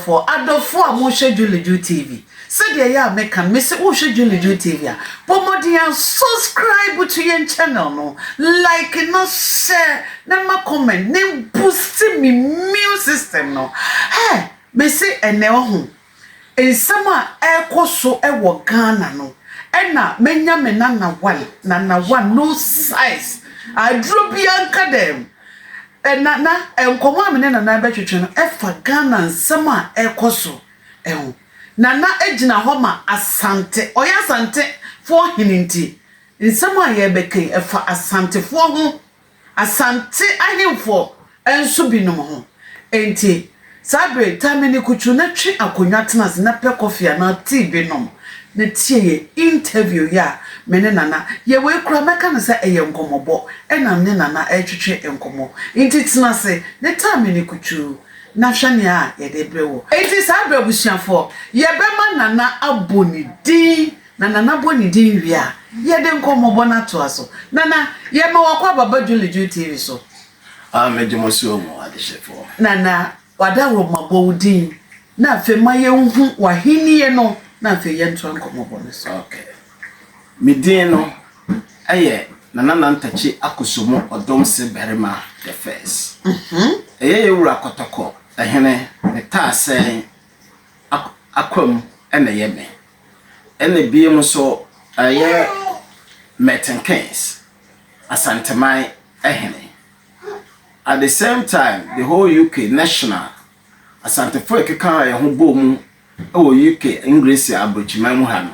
adɔfoɔ, adɔfoɔ a mohwɛ Julie Ju TV, sɛdeɛ ɛyɛ a meka no, mese wohwɛ Julie Ju TV a, bɔ mmɔden a subscribe to yɛn channel no, like na share na ma comment na boost me immune system no. Hey, mese ɛnɛ ɔho, nsɛm a ɛrekɔ so wɔ Ghana no, ɛna menya me nana one, nana one, no size, aduro biara nka dɛm. Nana, nkɔmmɔ a me ne Nana bɛtwetwe no ɛfa Ghana nsɛm a ɛrekɔ so ho. Nana gyina hɔ ma Asante, ɔyɛ Asantefoɔ hene nti, nsɛm a yɛrebɛka yi ɛfa Asantefoɔ ho, Asante ahemfoɔ nso binom ho. Enti, saa bere yi, taa me ne kutu na twe akonnwa tena ase na pɛ kɔfe anaa tea bi nom na tie yɛn interview yi a me ne Nana yɛ. Wei koraa mɛka no sɛ ɛyɛ nkɔmmɔbɔ ɛna me ne Nana retwetwe nkɔmmɔ. Enti tena ase na taa me ne kutu na hwɛ nea yɛde rebrɛ wo. Enti saa bere abusuafoɔ, yɛbɛma Nana abɔ ne din na Nana bɔ ne din wie a, yɛde nkɔmmɔbɔ no atoa so. Nana, yɛma wo akwaaba ba Julie Ju TV so. Ah, megye mo so mu adehyefoɔ. Nana, w'adaworoma bɔ wo din na afei ma yɛnhu w'ahennie no na afei yɛntoa nkɔmmɔbɔ no so. Okay. Me din no ɛyɛ Nana Nantakyi Akosomo Ɔdomse Barima the First. Ɛyɛ yɛwura Kɔtɔkɔ ɛhene ne taasɛn akwam ɛna ɛyɛ me. Ɛna biem nso ɛyɛ Merton Keynes Asanteman ɛhene. At the same time, the whole UK national Asantefo ɛkeka yɛn ho bɔ mu ɛwɔ UK English aburokyiman mu ha no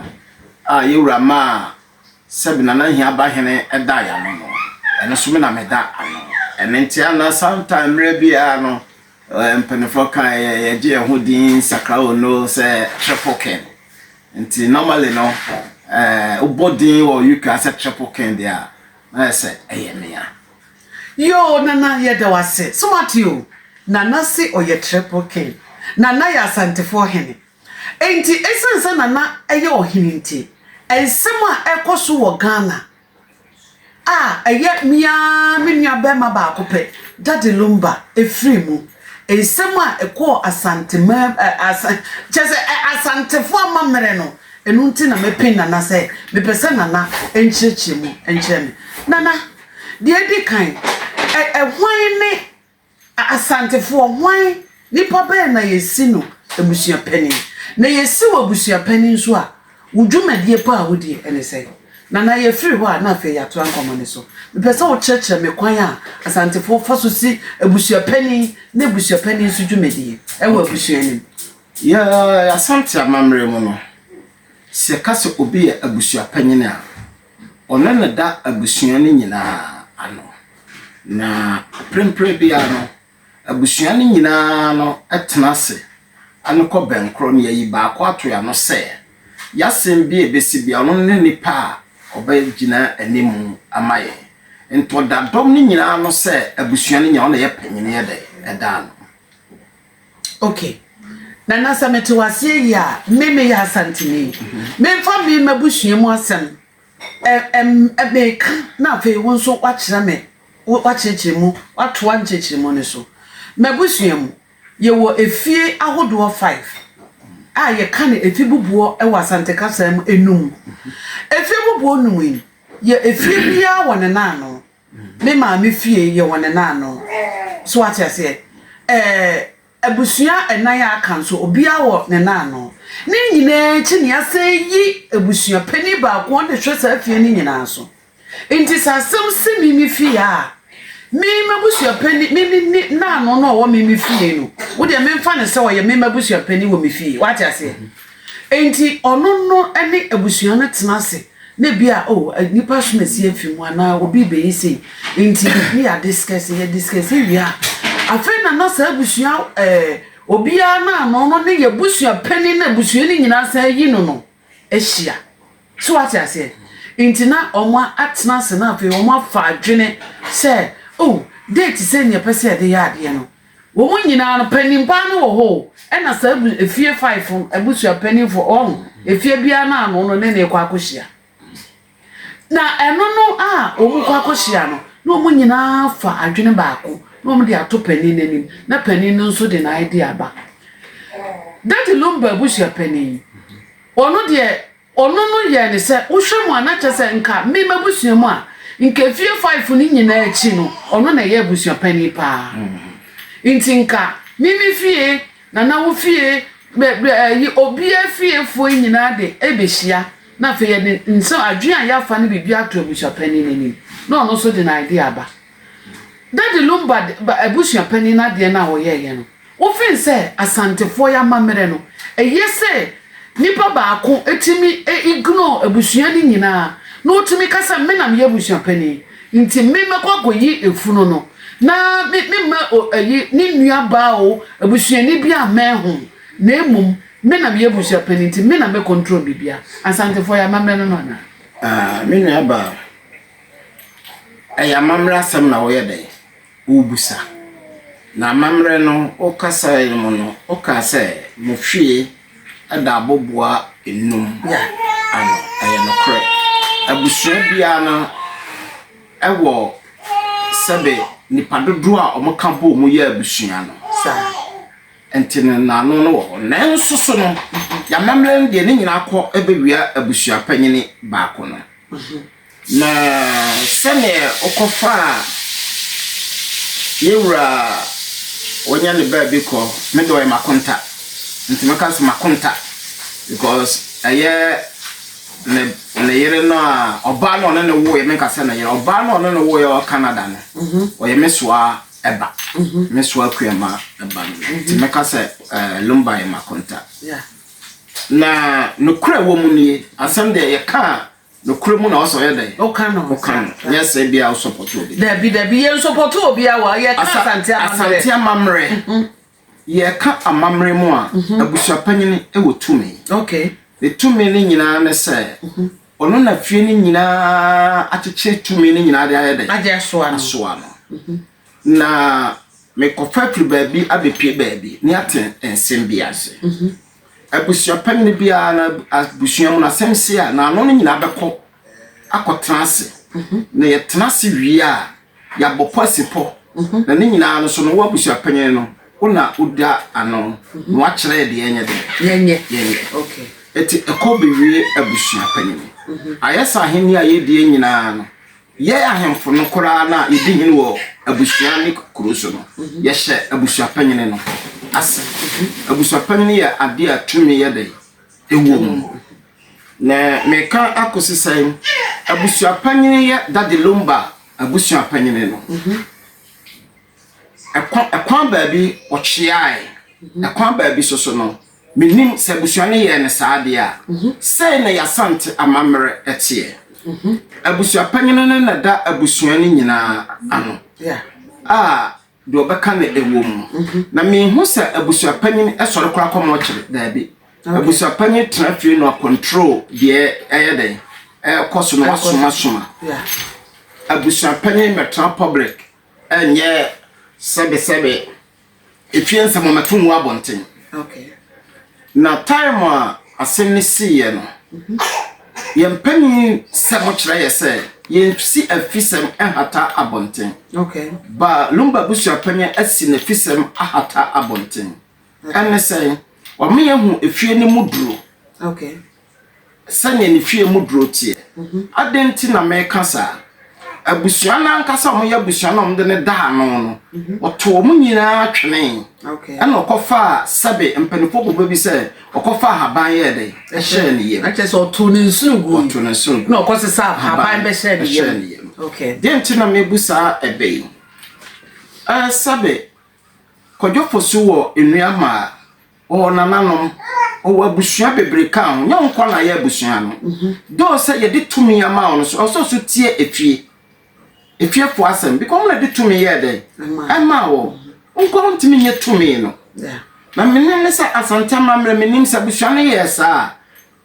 a yɛwura maa sɛbi Nana Hiaba hene ɛda yɛn ano no, ɛno nso me na meda ano. Ɛno nti ana sometime mmerɛ biara no mpanimfoɔ ka yɛgye yɛn ho din sakra ono sɛ Triple King. Nti normally no wobɔ din wɔ UK asɛ Triple King deɛ a, na yɛ sɛ ɛyɛ mea. Yoo, Nana, yɛda wo ase. So wate o, Nana se ɔyɛ Triple King. Nana yɛ Asantefoɔ hene. Enti ɛsiane sɛ Nana yɛ ɔhene nti, nsɛm a ɛkɔ so wɔ Ghana a ɛyɛ me ara me nua barima baako pɛ, Daddy Lumba, ɛfiri mu. Nsɛm a ɛkɔɔ Asanteman, asa, kyerɛ sɛ Asantefoɔ amammerɛ no, ɛno nti na mepene Nana sɛ mepɛ sɛ Nana nkyerɛkyerɛ mu nkyerɛ me. Nana, deɛ ɛdi kan, ɛ, hwan ne Asantefoɔ, hwan, nipa bɛn na yɛsi no abusuapanin? Na yɛsi wo abusuapanin nso a, wo dwumadie pa a wodie ne sɛn? Nana, yɛfiri hɔ a na afei yɛatoa nkɔmmɔ no so. Mepɛ sɛ wokyerɛkyerɛ me kwan a Asantefoɔ fa so si abusuapanin ne abusuapanin nso dwumadie wɔ abusua no mu. Yɛ Asante amammerɛ mu no, sɛ yɛka sɛ obi yɛ abusuapanyin a, ɔno na da abusua no nyinaa ano. Na mprempren biara no, abusua no nyinaa no tena ase ano kɔ bɛnkorɔ na yɛayi baako ato yɛn ano sɛ yɛasɛm bi a ɛbɛsi biara ɔno ne nipa a ɔbɛgyina anim ama yɛn. Nti ɔda dɔm no nyinaa ano sɛ abusua no nyinaa ɔno na ɛyɛ panyin yɛ dɛ ɛda ano. Okay. Nana, sɛ mete w'aseɛ yie a, me meyɛ Asanteni. Memfa me m'abusua mu asɛm meka na afei wo nso woakyerɛ me, woakyerɛkyerɛ mu, woatoa nkyerɛkyerɛmu no so. M'abusua mu, yɛwɔ efie ahodoɔ five a yɛka no efi bubuɔ wɔ Asante kasa mu enum. Efie bubuɔ num yi, yɛ efie biara wɔ ne naano. Me maame fie yɛwɔ ne naano. So wate aseɛ? Ɛɛ abusua nnan a aka nso, obiara wɔ ne naano. Ne nyinaa akyi ne yɛasan yi abusua panin baako ɔde hwɛ saa fie no nyinaa so. Nti sɛ asɛm si me me fie a, me m'abusua panin, me me ne naano no a ɔwɔ me me fie no, wo deɛ memfa no sɛ ɔyɛ me m'abusua panin wɔ me fie. Wate aseɛ? Nti ɔno no ne abusua no tena ase na ebi a oh nipa asom asi afi mu anaa obi bɛyɛ sei nti ne yɛ discuss, yɛ discuss wie a, afei na na saa abusua obiara na ano no ne yɛ abusua panin na abusua no nyinaa san yi no no ahyia. So wate aseɛ? Nti na wɔn atena ase na afei wɔn afa adwene sɛ oh date sɛ nea ɛpɛ sɛ yɛde yɛ adeɛ no. Wɔn nyinaa no panin paa no wɔ hɔ o, ɛna saa efie five abusua paninfoɔ wɔn efie biara no ano no ne ne kɔ akɔhyia. Na ɛno no a wɔn kɔ akɔhyia no, na wɔn nyinaa fa adwene baako na wɔn de ato panin n'anim na panin no nso de n'idea aba. Daddy Lumba abusuapanin, ɔno deɛ Ɔno no yɛɛ no sɛ, wohwɛ mu a na kyerɛ sɛ nka me m'abusua mu a, nka efie faefo no nyinaa akyi no, ɔno na ɛyɛ abusua panin paa. Nti nka me me fie, Nana wo fie, bɛ bɛ ayi obiara fiefoɔ yi nyinaa de ɛbɛhyia na afei yɛde nsɛm adwene a yɛafa no biribi ato abusua panin no anim na ɔno nso de n'idea aba. Daddy Lumba de ba abusua panin no adeɛ no a ɔyɛeɛ no, Wofii sɛ Asantefoɔ yɛ amammerɛ no, ɛyɛ sɛ nipa baako tumi ignore abusua no nyinaa na ɔtumi ka sɛ me na meyɛ abusua panin nti me mɛkɔ akɔyi efunu no na me memma ayi ne nua baa o abusuani bi ammɛn ho na mmom me na meyɛ abusua panin nti me na mɛ control biribiara. Asantefoɔ yɛ amammerɛ no no anaa? Ah, me nua baa, ɛyɛ amammerɛ asɛm na woyɛ dɛn? Worebisa. Na amammerɛ no, wo kasaeɛ mu no, wokaa sɛ mo fie da aboboa nnum ano. Ɛyɛ nokorɛ. Abusua biara no wɔ sɛbe nnipa dodoɔ a wɔka bɔ mu yɛ abusua no. Saa. Nti no nnaano no wɔ hɔ. Nanso so no, yɛn amammerɛ no deɛ ne nyinaa kɔ bɛwia abusua panyini baako no. Na sɛdeɛ wokɔfaa yɛn wura a wanya ne baabi kɔ, me deɛ ɔyɛ m'akonta, nti mɛka sɛ m'akonta because ɛyɛ ne ne yere no a ɔbaa no ɔne ne woeɛ, menka sɛ ne yere, ɔbaa no ɔne ne woeɛ wɔ Canada no, ɔyɛ me soa ɛba, me soa Akuama ɛba no, nti mɛka sɛ ɛɛ Lumba yɛ m'akonta. Na nokorɛ wɔ mu nie, asɛm deɛ yɛka a Nokorɛ mu na ɔsɛ ɔyɛ dɛn? Woka no. Woka no. Nyɛ sɛ bia wo support obi. Dabi dabi yɛn support obi a wɔ yɛka Asante amammerɛ. Asante amammerɛ. Mhm. Yɛka amammerɛ mu a, mhm. abusuapanyini wɔ tumi. Okay. Ne tumi no nyinaa ne sɛ mhm. ɔno na fie no nyinaa akyekyere tumi no nyinaa de ayɛ dɛn? Agye asoa no. Asoa no. Mhm. Na mekɔfa firi baabi abɛpie baabi ne ate nsɛm bi ase. Abusua panyin biara no abusua mu no asɛm si a n'ano no nyinaa bɛkɔ akɔtena ase. Na yɛtena ase wie a, yɛabɔ pɔ asi pɔ. Na ne nyinaa no so no, wo abusua panyin no, wo na woda ano na woakyerɛ yɛ deɛ yɛnyɛ dɛn? Yɛnyɛ. Yɛnyɛ. Okay. Eti ɛkɔ bɛwie abusua panyin. Ayɛ sɛ ahenni a yɛdie nyinaa no, Yɛn ahemfo no koraa no a yɛdi hene wɔ abusua ne kuro so no, yɛhyɛ abusuapanyini no ase. Abusuapanyini yɛ adeɛ a tumi yɛ dɛ ɛwɔ mu. Na meka akɔsi sɛn, abusuapanyini yɛ Daddy Lumba abusuapanyini no. Ɛkwan ɛkwan baabi ɔkyeae, ɛkwan baabi soso no, Mennim sɛ abusua no yɛɛ no saa deɛ a, sei na y'Asante amammerɛ teɛ. Abusua panyin no na ɛda abusua no nyinaa ano a deɛ ɔbɛka no ɛwɔ mu. Na menhu sɛ abusua panyin sɔre koraa kɔ mɔkyere, daabi. Abusua panyin tena fie na ɔcontrol deɛ ɛyɛ dɛn ɛrekɔ so na wasomasoma. Abusua panyin mmɛtena public ɛnyɛ sɛbesɛbe Efie nsɛm wɔmmɛto ngu abɔnten. Na time a asɛm no siiɛ no, yɛn panin sɛm kyerɛ yɛ sɛ yɛnsi afisɛm nhata abɔnten. Ba Lumba abusua panyin asi n'afisɛm ahata abɔnten. Ɛne sɛn? Wama yɛahu efie no mu duro. Sɛnea ne fie mu duro teɛ. Adɛn nti na meka saa? Abusua no ankasa a wɔyɛ abusua no a wɔde no da ano no, ɔtoo wɔn nyinaa twenee. Ɛna ɔkɔfaa sɛbe mpanimfoɔ bɔ bɛ bi sɛ ɔkɔfaa ahaban yɛɛ dɛn? Ɛhyɛɛ ne yam. Na kyerɛ sɛ ɔtoo ne nsono gui. Ɔtoo ne nsono gui. Na ɔkɔsesaa ahaban bɛhyɛɛ ne yam. Ɛhyɛɛ ne yam. Deɛn nti na mebu saa ɛbɛ yi? Ɛɛ sɛbe Kwadwo Fosu wɔ nnua mmaa. Ɔwɔ nananom, ɔwɔ abusua bebree ka ho. Nyɛ wo nkoa na ayɛ abusua no. Though sɛ yɛde tumi ama wo no so, ɛwɔ sɛ ɔso tie efie. Efiefoɔ asɛm because wɔn na de tumi yɛɛ dɛn? Ɛmaa wɔn. Wo nkoa wontumi nyɛ tumi no. Na menim ne sɛ Asante amammerɛ menim sɛ abusua no yɛɛ saa a,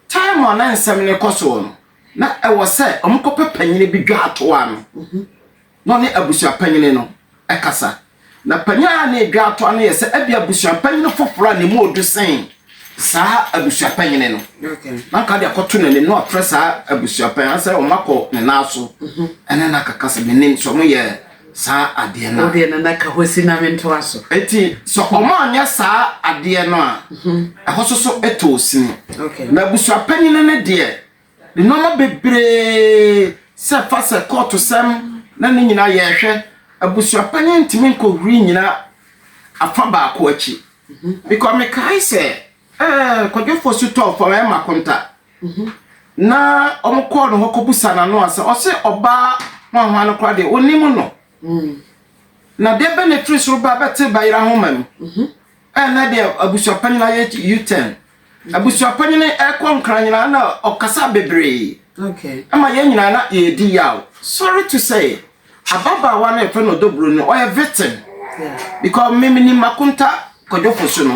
time a na nsɛm no rekɔ soɔ no, na ɛwɔ sɛ wɔkɔpɛ panyini bi dwa atoa no. na ɔne abusuapanyin no kasa. Na panyin a na edwa ato ano yɛ sɛ ebia abusuapanyin foforo a ne mu odu sen saa abusuapanyin no. Na nka de akɔto n'anim na wafrɛ saa abusuapanyin asɛ wɔn akɔ ne nan so mhm. ɛne no akaka sɛ menim sɛ wɔyɛ. saa adeɛ no a. Wo deɛ Nana ka hɔ si na mentoa so. Enti sɛ wɔn anyɛ saa adeɛ no a, ɛhɔ nso so tɔɔ sini. Na abusuapanyin no deɛ, ne nneɛma bebree sɛ fa sɛ kɔɔtosɛm na ne nyinaa yɛhwɛ, abusuapanyin ntumi nkɔhuri nnyina afa baako akyi. Because mekae sɛ ɛɛ Kwadwo Fosu tɔɔ fam ɛma konta. Na wɔkɔɔ ne hɔ kɔbusa n'ano asɛm. Ɔse ɔbaa hwanhwan no koraa deɛ ɔnim no. Na deɛ bɛ na ɛfiri soro ba bɛte bayera homa mu. Ɛnɛ deɛ abusuapanyin ayɛ U-turn. Abusuapanyin ɛkɔ nkran nyinaa na ɔkasa bebree. Ɛma yɛn nyinaa na yɛredi yaw. Sorry to say, ababaawa no yɛfrɛ no Ɔdɔburo no, ɔyɛ victim. Because me menim Akonta Kwadwo Fosu no,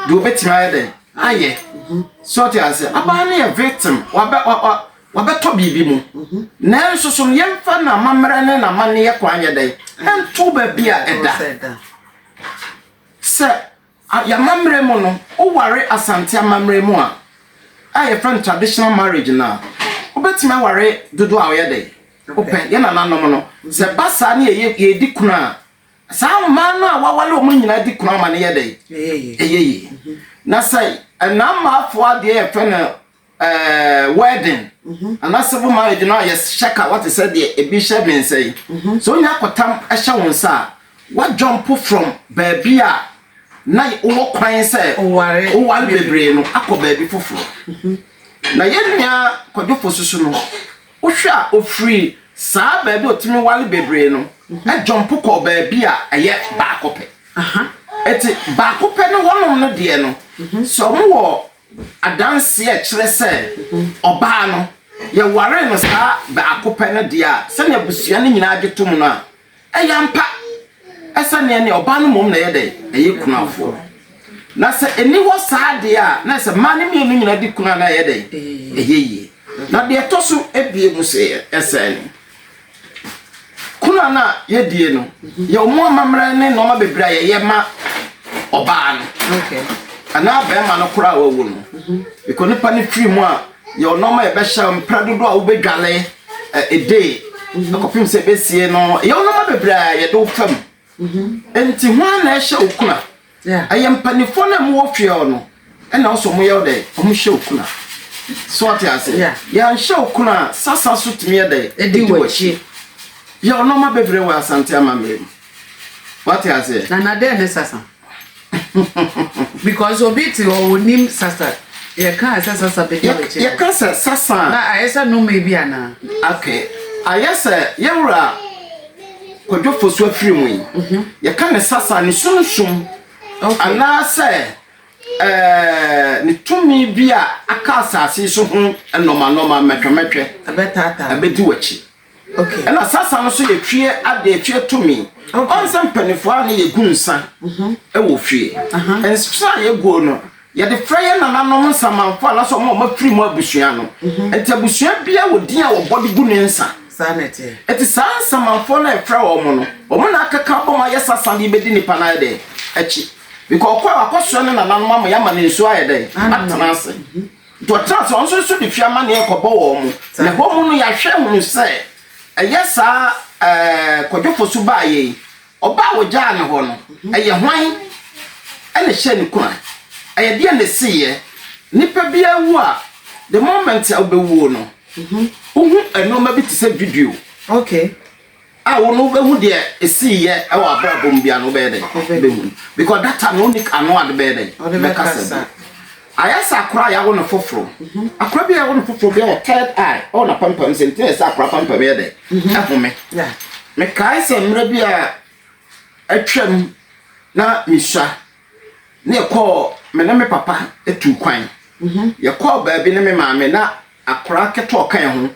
deɛ ɔbɛtumi ayɛ dɛn ayɛ. So ɔte ase, abaa no yɛ victim, wabɛ wa wa wabɛtɔ biribi mu. Nanso so no yɛmfa n'amammerɛ ne n'amanneɛ kwan nyɛ dɛn nto baabi a ɛda. Sɛ Y'amammerɛ mu no, woware Asante amammerɛ mu a, a yɛfrɛ no traditional marriage no a, wobɛtumi aware dodoɔ a woyɛ dɛn? Wopɛ. Yɛn nananom no, sɛ ɛba saa ne yɛyɛ yɛdi kunu a, saa mmaa no a waware wɔn no nyinaa di kunu ama no yɛ dɛn? Ɛyɛ yie. Na sɛ ɛnam mmaafoɔ adeɛ yɛfrɛ no ɛɛ wedding mhm. anaa civil marriage no a yɛhyɛ ka wate sɛ deɛ ebi hyɛ me nsa yi mhm. sɛ onya akɔtam hyɛ wo nsa a wadwɔmpo from baabi a na wowɔ kwan sɛ woware bebree no akɔ baabi foforɔ mhm. na yɛn nua kwadwofo soso no wohwɛ a ofiri saa baabi a otumi ware bebree no ɛdwɔmpo kɔ baabi a ɛyɛ baako pɛ ɛti baako pɛ no wɔnom no deɛ no sɛ wɔn wɔ Adanse a ɛkyerɛ sɛ ɔbaa no, yɛwaree no saa baako pɛ no deɛ a, sɛnea abusua no nyinaa gye tom no a, ɛyɛ ampa. Ɛsɛ nea ɔbaa no mmom na ɛyɛ dɛn? Ɛyɛ kunafoɔ. Na sɛ ɛnni hɔ saa deɛ a, na ɛsɛ mmaa no mmienu nyinaa di kunu a na ɛyɛ dɛn? Ɛyɛ yie. Na deɛ ɛtɔ so ebie mu sɛ ɛsɛn no, Kuna no a yɛdie no, yɛwɔ mu amammerɛ ne nneɛma bebree a yɛyɛ ma ɔbaa no anaa bɛrima no koraa a wawu no. Because nipa no firi mu a, yɛwɔ nneɛma a yɛbɛhyɛ mprɛ dodoɔ a wobɛdwale ɛdee ɛkɔpem sɛ ɛbɛsie no. Yɛwɔ nneɛma bebree a yɛde wo fam. Nti hwan na ɛhyɛ wo kuna? Ɛyɛ mpanimfoɔ no a wɔwɔ fie hɔ no ɛna ɔsɛ wɔn yɛ wo dɛ wɔn hyɛ wo kuna. So ɔte ase? Yɛnhyɛ wo kuna a sasa so tumi yɛ dɛ ɛdi w'akyi. Yɛ ɔnɔma bebree wɔ Asante amammerɛ mu. Wate ase? Na na dɛn ne sasa? Because obi te hɔ onim sasa. Yɛka sɛ sasa bɛdi w'akyi. Yɛka sɛ sasa. Na ayɛ sɛ nnome bi anaa? Okay. Ayɛ sɛ yɛwura Kwadwo Fosu afiri mu yi, yɛka ne sasa, ne sunsum, anaasɛ ɛɛ ne tumi bi a aka asase yi so ho nnoɔma nnoɔma mɛtwɛmɛtwɛ ɛbɛdi w'akyi. Ɛna sasa no nso yɛ fie adeɛ, fie tumi. Ɔn sɛ mpanimfoɔ a ne yɛgu nsa wɔ fie. Nsa a yɛguo no, Yɛde frɛ yɛn nananom nsamanfo anaasɛ wɔn a wɔafiri mu abusua no. Enti abusua biara wɔ din a wɔbɔ de gu ne nsa. Saa na ɛteɛ. Enti saa nsamanfoɔ no a yɛfrɛ wɔn no, wɔn na akeka abom ayɛ sasa de bɛdi nipa no ayɛ dɛn? Akyi. Because ɔkɔ a wakɔsoɛ ne nananom ama yɛama ne nsuo ayɛ dɛn? Atena ase. Nti ɔtena ase, ɔno nso nso de fie amanneɛ rekɔbɔ wɔn. Na ɛhɔ mu no yɛahwɛ hunu sɛ ɛyɛ saa ɛɛ Kwadwo Fosu baeɛ yi, Ɔbaa a wɔgyaa no hɔ no, ɛyɛ hwan na ɛhyɛɛ no kuran? Ɛyɛ deɛn na ɛsiiɛ? Nipa biara wu a, the moment a wobɛwuo no, wohu nneɛma bi te sɛ video a wo no wobɛhu deɛ ɛsiiɛ wɔ abrabɔ mu biara no wobɛyɛ dɛn? Wobɛhu. Because that time no wonni ano ade bɛyɛ dɛn? Wobɛkasa bi. Ayɛ sɛ akora a yɛawo no foforo. Akora bi a yɛawo no foforo bi wɔ third eye ɛwɔ n'apampam sɛ nti na ɛsɛ akora apampam yɛ dɛ ɛhome. Mekae sɛ mmerɛ bi a atwam na mesua ne yɛkɔɔ me ne me papa tu kwan. Yɛkɔɔ baabi ne me maame na akora ketewa ɔka yɛn ho.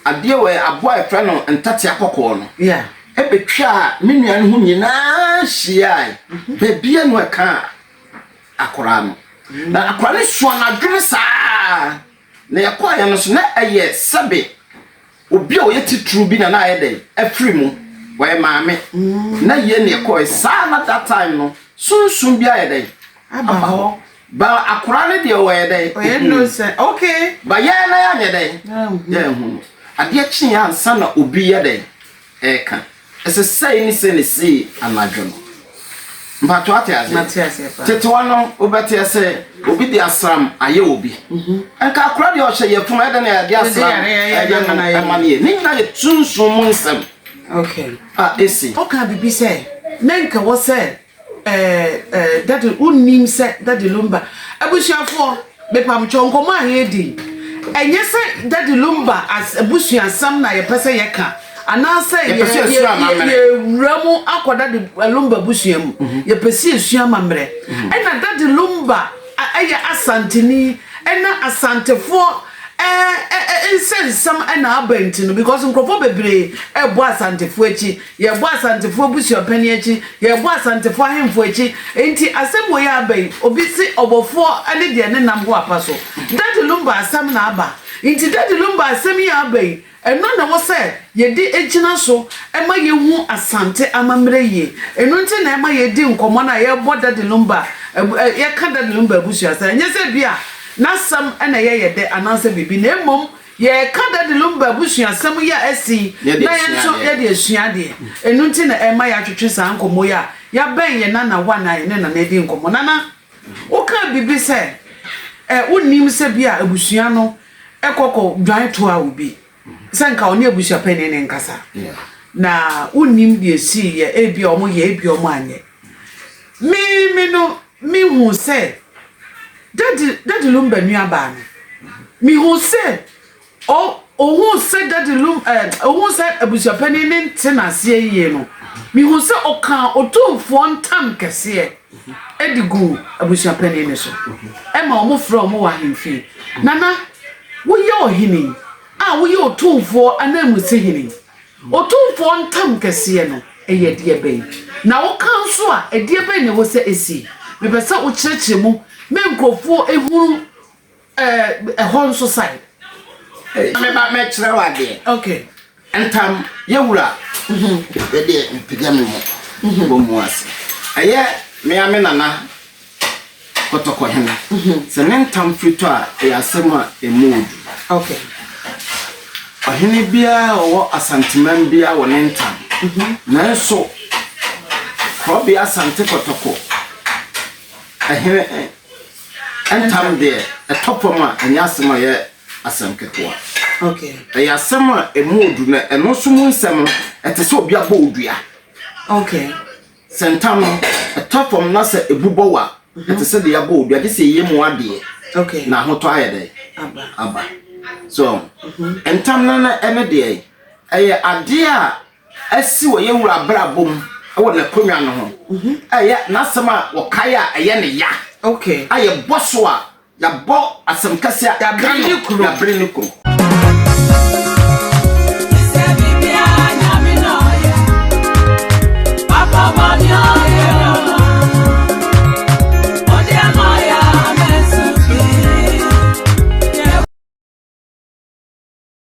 Adeɛ wɔ aboa a yɛfrɛ no ntatea kɔkɔɔ no ɛbɛtwaa me nua no ho nyinaa hyiae. Baabi a no ɛkaa akwadaa no. Na akwadaa no sua n'adwene saa. Na yɛkɔeɛ no so na ɛyɛ sɛbe obi a ɔyɛ titiriw bi na na ayɛ dɛn afiri mu. Ɔyɛ maame. Na yie na yɛkɔeɛ saa na that time no sunsum bi ayɛ dɛn aba hɔ. Ba akwadaa no deɛ ɔyɛ dɛn? Ɔyɛ innocent. Okay. Ba yɛn na yɛanyɛ dɛn? Yɛanhu no. Adeɛ kyeeɛ ansa na obi yɛ dɛn ɛreka. Ɛsɛ sɛi ne sei na esii anadwo no. Mpakyɛw ate aseɛ? Mate aseɛ paa. Tetewa no wobɛteɛ sɛ obi de asram ayɛ obi. Nka akora deɛ ɔhyɛ yafunu ɛdɛn na yɛde asram ɛyɛ no ɛma no yɛ. Ne nyinaa yɛ sunsum mu nsɛm a esi. Ɔkaa biribi sɛ na nka ɛwɔ sɛ Ɛɛ ɛɛ Daddy wonnim sɛ Daddy Lumba abusuafoɔ mepamkyɛw nkɔmmɔ a yɛredi yi ɛnyɛ sɛ Daddy Lumba as abusuasɛm na yɛpɛ sɛ yɛka anaasɛ Yɛpɛ sɛ yɛsua amammerɛ. yɛwura mu akɔ Daddy Lumba abusua mu yɛpɛ sɛ yɛsua amammerɛ ɛna Daddy Lumba ɛyɛ Asanteni ɛna Asantefoɔ ɛɛ nsɛnsɛm ɛna aba nti no because nkurɔfoɔ bebree ɛbɔ Asantefoɔ akyi Yɛbɔ Asantefoɔ abusuapanin akyi, yɛbɔ Asantefoɔ ahemfo akyi, enti asɛm wei a aba yi, obi se ɔbɔfoɔ ne deɛ ne nam hɔ apa so. Daddy Lumba asɛm na aba. Nti Daddy Lumba asɛm yi a aba yi, ɛno na ɛwɔ sɛ yɛde gyina so ma yɛhu Asante amammerɛ yie. Ɛno nti na ɛma yɛdi nkɔmmɔ no a yɛbɔ Daddy Lumba, yɛka Daddy Lumba abusuasɛm. Ɛnyɛ sɛ ebia n'asɛm na ɛyɛ yɛ dɛ anaasɛ biribi, na mmom Yɛreka Daddy Lumba abusuasɛm yi a asi yi na yɛn nso yɛde asua adeɛ. Ɛno nti na ɛma yɛatwetwe saa nkɔmmɔ yi a yɛabɛn yɛn nana One a yɛne Nana redi nkɔmmɔ. Nana, wokaa biribi sɛ ɛ wonnim sɛ bi a abusua no kɔ kɔ dwan toa obi sɛ nka ɔne abusuapanin no nkasa. Na wonnim deɛ ɛsiiɛ, ebia wɔyɛ, ebia wɔanyɛ. Me me no mehuu sɛ Daddy Daddy Lumba nuabaa no, mehuu sɛ ɔ ohuu sɛ Daddy Lum ɛɛ ohuu sɛ abusuapanin no nte n'aseɛ yie no, mehuu sɛ ɔkaa Otumfoɔ ntam kɛseɛ de guu abusuapanin no so ɛma wɔn frɛ wɔn wɔ ahemfie. Nana, woyɛ ɔhene yi a woyɛ Otumfoɔ ananmusihene. Otumfoɔ ntam kɛseɛ no, ɛyɛ deɛ bɛn? Na woka nso a, ɛdeɛ bɛn na ɛwɔ sɛ ɛsi? Mepɛ sɛ wokyerɛkyerɛ mu ma nkurɔfoɔ hunu ɛhɔ nso side. Meba mɛkyerɛ wo adeɛ. Okay. Ntam, yɛ wura. Yɛdeɛ mpagya me mu. Wɔ mu ase. Ɛyɛ me ara me nana Kɔtɔkɔhene. Sɛ ne ntam firi tɔ a, ɛyɛ asɛm a ɛmu wɔ duru. Okay. Ɔhene biara a ɔwɔ Asanteman biara wɔ ne ntam. Nanso, Korɔbea Asante Kɔtɔkɔ hene ntam deɛ, ɛtɔ fam a, ɛnyɛ asɛm a ɛyɛ asɛm ketewa. Okay. Ɛyɛ asɛm a ɛmu wɔ duru na ɛno nso mu nsɛm no, ɛte sɛ obi abɔ wo dua. Okay. Sɛ ntam no, ɛtɔ fam na sɛ ebu bɔ wo a, ɛte sɛ deɛ yɛabɔ wo dua, gye sɛ yɛyɛ mu adeɛ na ahotɔ ayɛ dɛ aba. So ntam no ne deɛ ɛyɛ adeɛ a asi wɔ yɛn wura abrabɔ mu wɔ n'akonnwa no ho. Ɛyɛ n'asɛm a wɔkae a ɛyɛ ne ya a yɛbɔ so a yɛabɔ asɛm kɛse a ɛka no, yɛabere ne kuro.